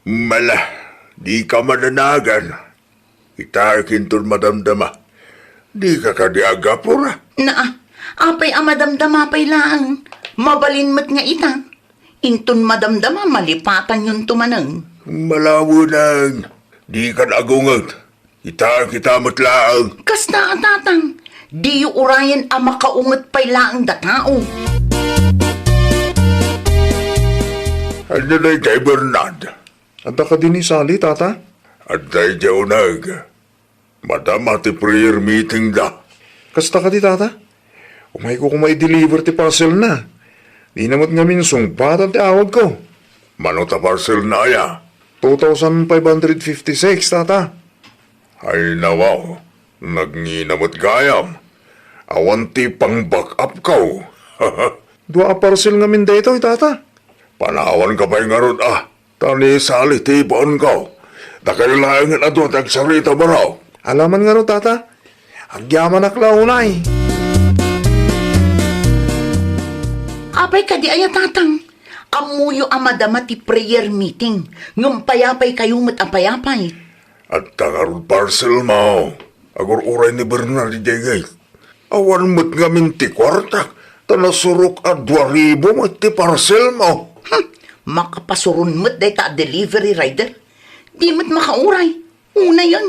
Mala, dika madanagan. Kitaek inton madamdama. Dika kadi agapura? Naa, apay a madamdama pay laeng? Mabalin met nga ita. Inton madamdama, malipatanyonto manen. Malawenang, dikan agunget. Ita, kita met laeng. Kasta a, Tatang, diyo urayen a makaunget pay laeng da tao. Ania daydiay, Bernard? Adda kadi ni Sally, Tata? Adda idiay uneg. Madama ti prayer meeting da. Kasta kadi, Tata? Umayko koma i-deliver ti parcelna. Dina met ngamin sungpatan ti awagko. Mano ta parcelna aya? Two thousand five hundred fifty-six, Tata. Ay, nawaw. Nagngina met gayam. Awan ti pang-back up ko. Dua a parcel ngamin daytoy, Tata. Panawanka pay ngarud, a. Ta ni Sally ti ibaonko. Dakayo laengen a dua ti agsarita, baro. Alaman ngarud, Tata. Agyamanak la unay. Apay kadi aya, Tatang? Ammoyo a madama ti prayer meeting, ngem payapaykayo met a payapay. Adda ngarud parcelmo. Agur-uray ni Bernard idiay gate. Awan met ngamin ti kuartak, ta nasurok a dua ribu met ti parcelmo. Hmm, makapasuron met dayta a delivery rider. Di met makauray. Unayen.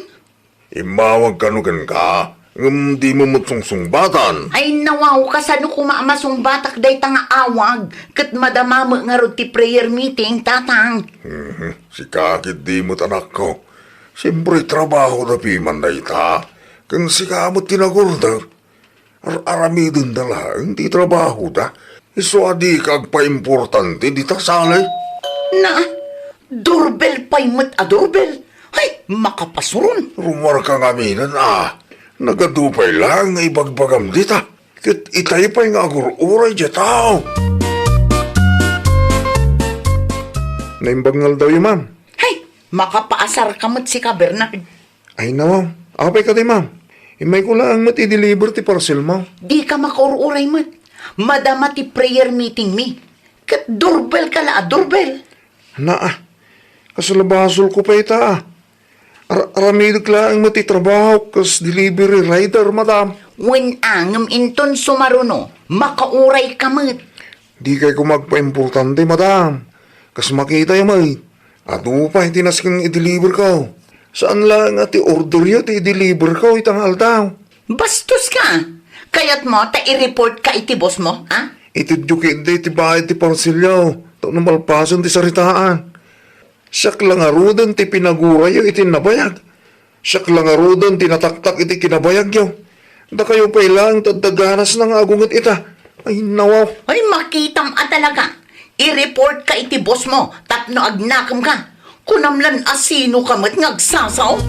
Immawag kano kenka, ngem dimo met sungsungbatan. Ay, nawaw, kasano koma a masungbatak dayta nga awag, ket madama met ngarud ti prayer meeting, Tatang? Mhm, sika ketdi met, anakko. Siempre, trabahoda piman dayta. Ken sika met ti nag-order. Ar-aramidenda laeng ti trabahoda. Isu a dika agpaimportante dita, Sally. Na, doorbell pay met a doorbell. Hay, makapasuron. Rumarka ngaminen a. Nagadu pay laeng nga ibagbagam dita. Ket itay pay nga agur-uray diay tao. Naimbag nga aldawyo, ma'am. Hay, makapaasar ka met sika, Bernard. Ay, nawaw. Apay kadi, ma'am? Immayko laeng met i-deliver ti parcelmo. Dika makaur-uray met. Madama ti prayer meeting mi. Ket doorbell ka la a doorbell. Naa, kasla basolko pay ta, a. Ar-, aramidek laeng met ti trabahok kas delivery rider, madam. Wen a, ngem inton sumaruno, makauray ka met. Dikay koma agpaimportante, madam. Kas makitayo met, adu pay ti nasken nga i-deliver ko. Saan laeng a ti orderyo ti i-deliver ko ita nga aldaw. Bastos ka! Kayatmo ta i-report ka iti boss mo, ha? Itedyo ketdi ti bayad ti parcelyo, tapno malpasen ti saritaan. Siak la ngaruden ti pinagurayyo iti nabayag. Siak la ngaruden ti nataktak iti kinabayagyo. Dakayo pay laeng ti adda ganasna nga agunget ita. Ay, nawaw. Ay, makitam a talaga. I-report ka iti boss mo tapno agnakem ka. Kunam lan a sino ka met nga agsasao?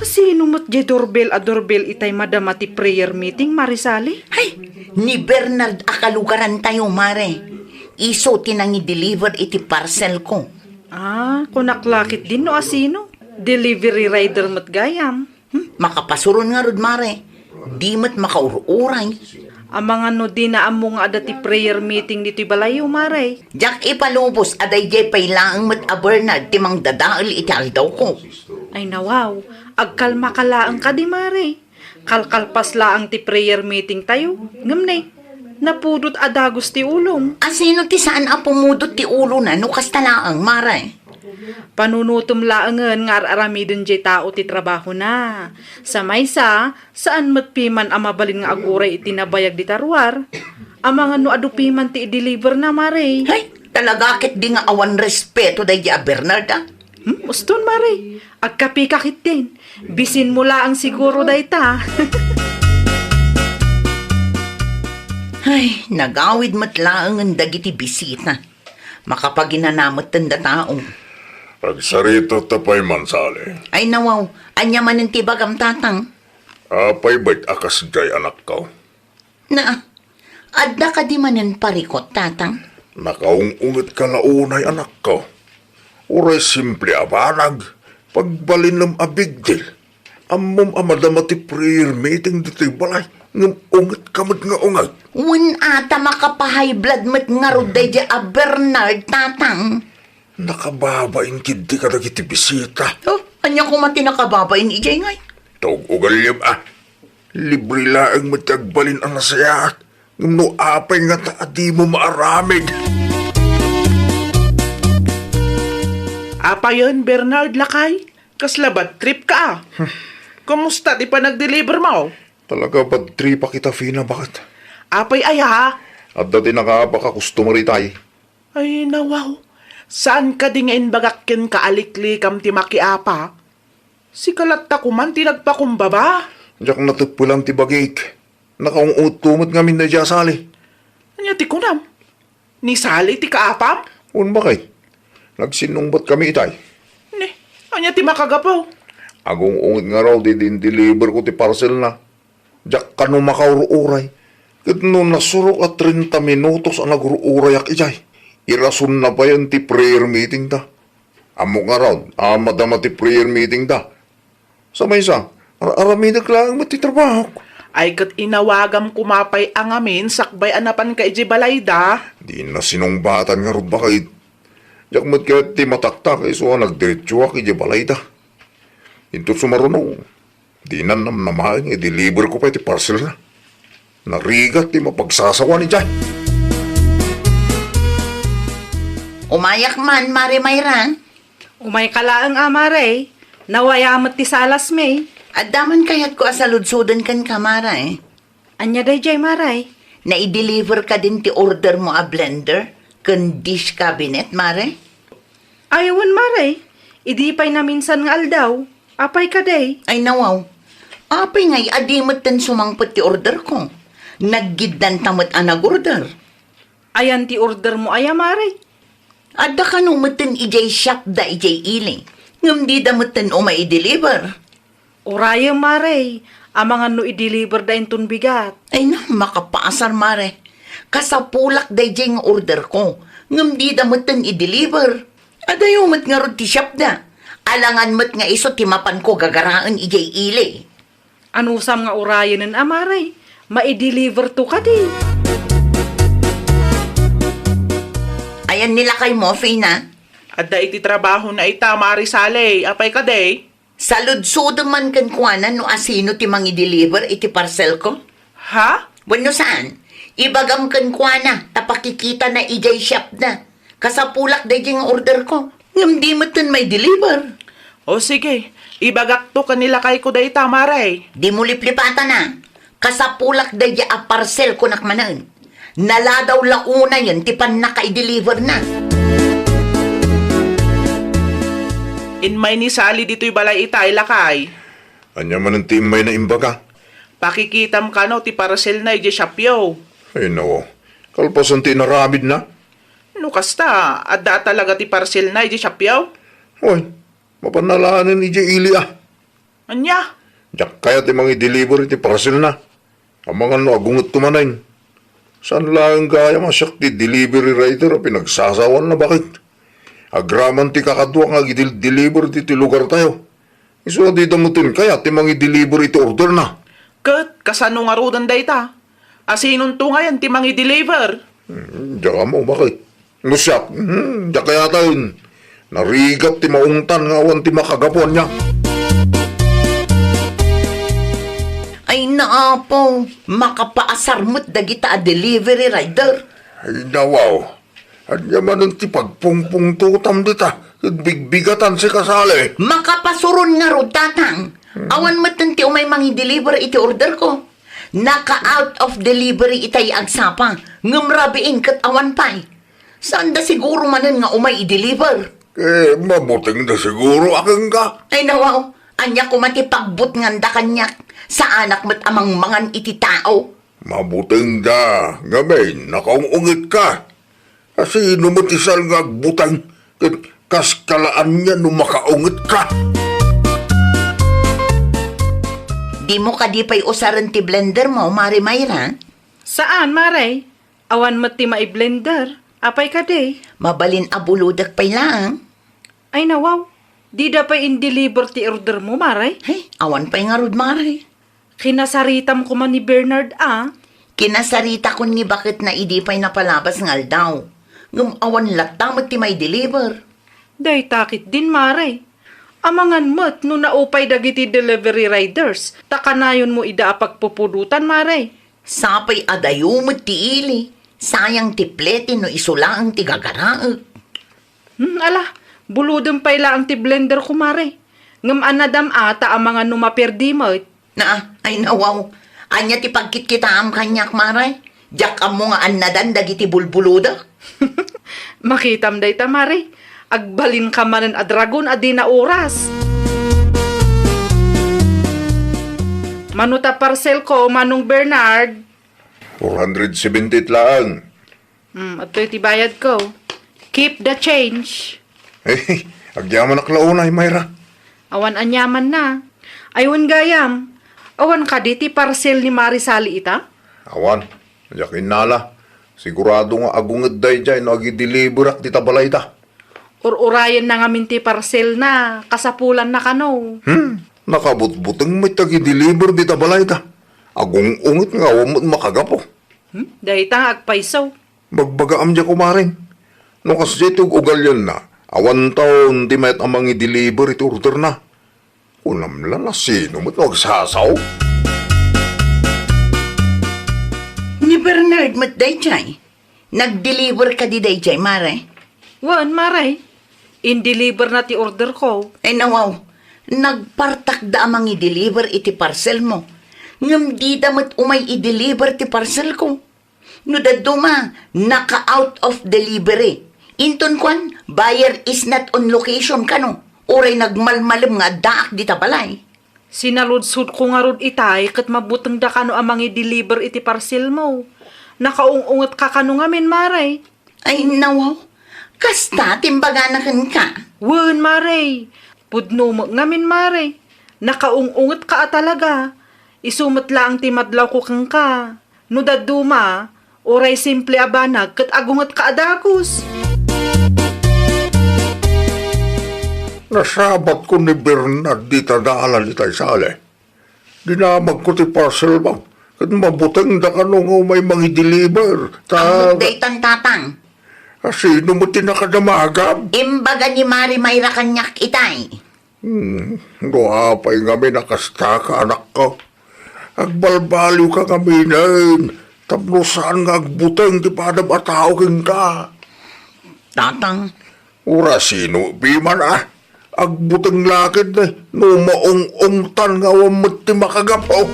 Sino met diay doorbell a doorbell itay madama ti prayer meeting, Mare Sally? Hay, ni Bernard a kalugarantayo, Mare. Isu ti nangi-deliver iti parcel ko. Ah, kunak la ketdin no a sino. Delivery rider met gayam. Hmm, makapasuron ngarud, Mare. Di met makaur-uray. Amangan no dina ammo nga adda ti prayer meeting ditoy balayyo, Mare. Diak ipalubos a daydiay pay laeng met a Bernard ti mangdadael iti aldawko. Ay, nawaw, agkalmaka laeng kadi, Mare. Kalkalpas laeng ti prayer meeting tayo. Ngem ne, napudot a dagus ti ulom. A sino ti saan a pumudot ti ulona no kasta laeng, Mare? Panunotem laengen nga ar-aramiden diay tao ti trabahona. Sa maysa, saan met piman a mabalin nga aguray iti nabayag dita ruar. Amangan no adu piman ti i-deliver na, Mare. Hay, talaga ketdi nga awan respeto daydi a Bernard, a. Hmm, uston, Mare. Agkapika ketdin. Bisinmo laeng siguro dayta. Ay, nagawid met laengen dagiti bisita. Makapaginana metten da tao. Agsarita ta pay man, Sally. Ay, nawaw, ania manen ti bagam, Tatang? Apay bet a kasdiay, anakko? Na, adda kadi manen parikut, Tatang? Nakaung-unget ka la unay, anakko. Uray simple a banag, pagbalinem a big deal. Ammom a madama ti prayer meeting ditoy balay, ngem unget ka met nga unget. Wen a ta makapahay blood met ngarud daydi a Bernard, Tatang. Nakababain ketdi kadagiti bisita. Oh, ania koma ti nakababain idiay ngay? Tug-ugalem a. Libre laeng met ti agbalin a nasayaat. Ngem no apay ngata a dimo maaramid? Apayen, Bernard, lakay? Kasla bad trip ka, a? Kumusta ti panagdeliver mo? Talaga bad trip a kita, Fina, baket. Apay aya? Adda ti nakaapa a customer itay. Ay, nawaw. Saan kadi nga imbagak kenka a liklikam ti makiapa? Sika latta koman ti nagpakumbaba. Diak nateppelan ti bagik. Nakaung-unget met ngamin daydi a Sally. Ania ti kunam? Ni Sally ti kaapam? Wen, baket. Nagsinnungbat kami itay. Ni, ania ti makagapu? Agung-unget ngarud idi in-deliver ko ti parcelna. Diak kano makaur-uray. Ket no nasurok a treinta minutos a nagur-urayak idiay, irasonna payen ti prayer meeting da. Ammok ngarud a madama ti prayer meeting da. Sa maysa, ar-aramidek laeng met ti trabahok. Ay ket inawagam koma pay a ngamin sakbay a napanka idiay balayda. Dina sinungbatan ngarud, baket. Diak met kayat ti mataktak isu a nagdiretsoak idiay balayda. Inton sumaruno, dinan namnamaen nga i-deliver ko pay ti parcelna. Narigat ti mapagsasawan idiay. Umayak man, Mare Mayra. Umayka laeng a, Mare. Nawayamet ti salasmi. Adda man kayatko a saludsoden kenka, Mare. Ania daydiay, Mare? Nai-deliver kadin ti ordermo a blender ken dish cabinet, Mare? Ay, wen, Mare. Idi pay naminsan nga aldaw. Apay kadi? Ay, nawaw. Apay ngay a di metten sumangpet ti orderko? Naggiddanta met a nag-order. Ayan ti ordermo aya, Mare? Adda kano metten idiay shopda idiay ili, ngem dida metten umay i-deliver. Urayem, Mare, amangan no i-deliverda inton bigat. Ay na, makapaasar, Mare. Kasapulak daydiay nga orderko, ngem dida metten i-deliver. Adayo met ngarud ti shopda. Alangan met nga isu ti mapanko gagaraen idiay ili. Anusam nga urayenen a, Mare? Mai-deliver to kadi. Ayan ni lakaymo, Fina? Adda iti trabahona ita, Mare Sally. Apay kadi? Saludsodem man kenkuana no asino ti mangi-deliver iti parcelko. Ha? Wenno saan, ibagam kenkuana ta pakikitana idiay shopda. Kasapulak daydiay nga orderko. Ngem di metten mai-deliver. O sige, ibagakto ken ni lakayko dayta, Mare. Dimo liplipatana. Kasapulak daydiay a parcelko nak manen. Naladaw la unayen ti pannaka-i-deliverna. Immay ni Sally ditoy balay ita, lakay. Ania manen ti immayna imbaga? Pakikitam kano ti parcelna idiay shopyo. Ay, nao. Kalpasan ti inaramidna? No kasta, adda talaga ti parcelna idiay shopyo? Hoy, mapan nalanen idiay ili a. Ania? Diak kayat ti mangi-deliver iti parcelna. Amangan no agungetko manen. Saan laeng gayam a siak ti delivery rider a pinagsasawaanna, baket? Agraman ti kakaduak nga agidel-deliver iti lugartayo. Isu a dida metten kayat ti mangi-deliver iti orderna. Ket kasano ngaruden dayta? Asinonto ngayen ti mangi-deliver? Hmm, diak ammo, baket? No siak, hmm, diak kayaten. Narigat ti maungtan nga awan ti makagapu ania. Ay, naapo, makapaasar met dagita a delivery rider. Ay, nawaw. Ania manen ti pagpungpungtotam dita, ket bigbigatansi, Sally. Makapasuron ngarud, Tatang. Awan metten ti umay mangi-deliver iti orderko. Naka-out of delivery itay agsapa, ngem rabiin ket awan pay. Saanda siguro manen nga umay i-deliver. Eh, mabutengda siguro a kenka. Ay, nawaw, ania koma ti pagbutnganda kaniak? Saanak met a mangmangan iti tao. Mabutengda, ngamin, nakaung-ungetka. Asino met ti saan nga agbuteng? Ket kas kalaanna no makaungetka? Dimo kadi pay usaren ti blendermo, Mare Mayra? Saan, Mare. Awan met ti maiblender. Apay kadi? Mabalin a bulodek pay laeng. Ay, nawaw. Dida pay in-deliver ti ordermo, Mare? Hey, awan pay ngarud, Mare. Kinasaritam koma ni Bernard a. Kinasaritakon ni baketna idi pay napalabas nga aldaw. Ngem awan latta met ti mai-deliver. Dayta ketdin, Mare. Amangan met no naupay dagiti delivery riders, ta kanayonmo ida a pagpupudotan, Mare. Sapay a dayo met ti ili. Sayang ti plete no isu laeng ti gagaraek. Hmm, ala, bulodem pay laeng ti blenderko, Mare. Ngem annadam a ta amangan no maperdi met. Naa, ay nawaw. Ania ti pagkitkitaam kaniak, Mare? Diak ammo nga annadan dagiti bulbulodek. Makitam dayta, Mare. Agbalinka manen a dragon a di nauras. Mano ta parcelko, Manong Bernard? Four hundred seventy-eight laeng. Hmm, adtoy ti bayadko. Keep the change. Eh, agyamanak la unay, Mayra. Awan aniamanna. Ay, wen gayam. Awan kadi ti parcel ni Mare Sally ita? Awan. Diak innala. Sigurado nga agunget daydiay no agideliverak dita balayda. Ur-urayenna ngamin ti parcelna, kasapulanna kano. Hmm, nakabutbuteng met ti agideliver dita balayda. Agung-unget nga awan met makagapu. Hmm, dayta nga agpayso. Bagbagaam diay kumaren. No kasdiay ti ug-ugalianna, awan taon ti mayat a mangi-deliver iti orderna. Kunam la, sino met no agsasaw? Ni Bernard met dayjay. Nag-deliver kadi dayjay, mare? Wen, mare. In-deliver na ti order ko. Ay, nawaw. Nagpartakda a mangi-deliver iti parcel mo. Ngem dida met umay i-deliver ti parcel ko. No dadduma, naka-out of delivery. Inton kuan, buyer is not on location kano. Uray nagmalmalem nga addaak dita balay. Sinaludsodko ngarud itay ket mabutengda kano a mangi-deliver iti parcel mo. Nakaung-ungetka kano ngamin, mare? Ay, nawaw. Kasta ti imbagana kenka. Wen, mare. Pudno met ngamin, mare. Nakaung-ungetka a talaga. Isu met laeng ti madlawko kenka. No dadduma, uray simple a banag ket agungetka a dagus. Nasabatko ni Bernard dita dalan itay sale. Dinamagko ti parcel mo, ket mabutengda kano nga umay mangi-deliver. Ta- Ammo't daytan, Tatang. A, sino met ti nakadamagam? Imbaga ni Mari Mayra kaniak itay. Hmm, no apay ngamin a kastaka, anakko. Agbalbaliwka ngaminen, tapno saan nga agbuteng ti padam a tao kenka. Tatang. Uray sino piman a agbuteng la ket, no maung-ungtan nga awan met ti makagapu.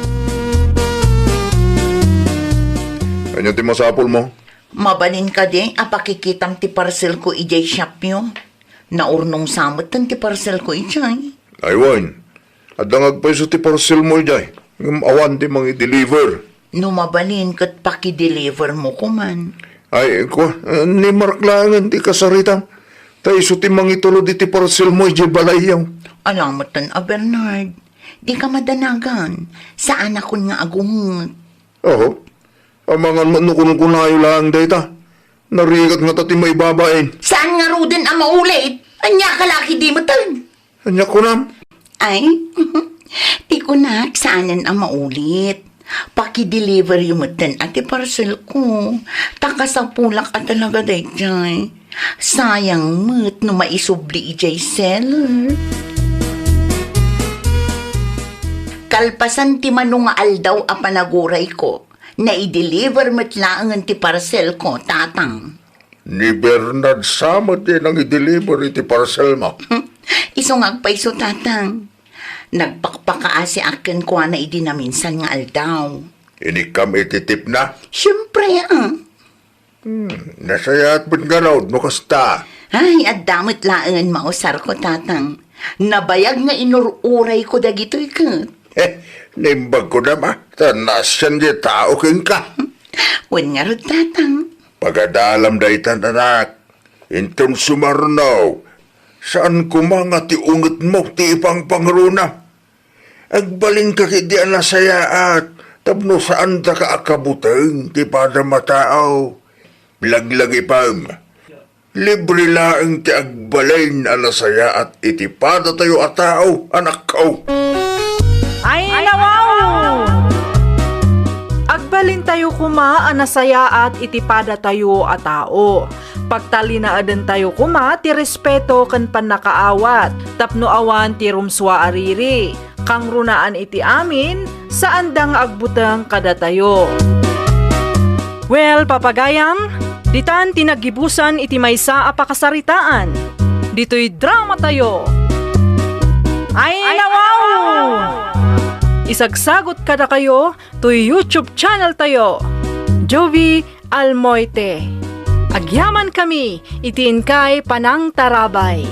Ania ti masapulmo? Mabalin kadi a pakikitam ti parcelko idiay shopyo? Naurnong sa metten ti parcelko idiay. Ay wen, adda nga agpayso ti parcelmo idiay, ngem awan ti mangi-deliver. No mabalin ket paki-delivermo koman. Ay, kua, ni Mark laengen ti kasaritam. Ta isu ti mangitulod iti parcelmo idiay balayyo. Ala metten a Bernard, dika madanagan. Saanakon nga agunget. Oho. Amangan met no kunkunayo laeng dayta. Narigat ngata ti maibabain. Saan ngaruden a maulit? Ania ka la ketdi metten? Ania kunam? Ay, ti kunak, saanen a maulit. Paki-deliveryo metten a ti parcelko. Ta kasapulak a talaga daydiay. Sayang met no maisubli idiay seller. Kalpasan ti mano nga aldaw a panagurayko, nai-deliver met laengen ti parcelko, Tatang. Ni Bernard sa met ti nangi-deliver iti parcelmo. Isu nga agpayso, Tatang. Nagpakpakaasiak kenkuana idi naminsan nga aldaw. Inikkam iti tipna? Siempre, ah. Hmm, nasayaat met ngarud no kasta. Ay, adda met laengen mausarko, Tatang. Nabayag nga inur-urayko dagitoy ket. Eh, naimbag ko naman, ta naasian ti tao kenka. Wen ngarud, Tatang. Pagadalam daytan, anak. Inton sumarno, saan koma nga ti ungetmo ti ipangpangruna. Agbalinka ketdi a nasayaat tapno saandaka a kabuteng ti padam a tao. Laglagipem, libre laeng ti agbalin a nasayaat iti padatayo a tao, anakko. Ay, nawaw! Agbalintayo koma a nasayaat iti padatayo a tao. Pagtalinaedentayo koma ti respeto ken pannakaawat tapno awan ti rumsua a riri. Kangrunaan iti amin, saanda nga agbuteng kadatayo. Well, papagayam, ditan ti naggibusan iti maysa a pakasaritaan. Ditoy dramatayo. Ay, nawaw! Isagsagot kadakayo toy YouTube channel tayo, Jovie Almoite. Agyamankami iti inkay panangtarabay.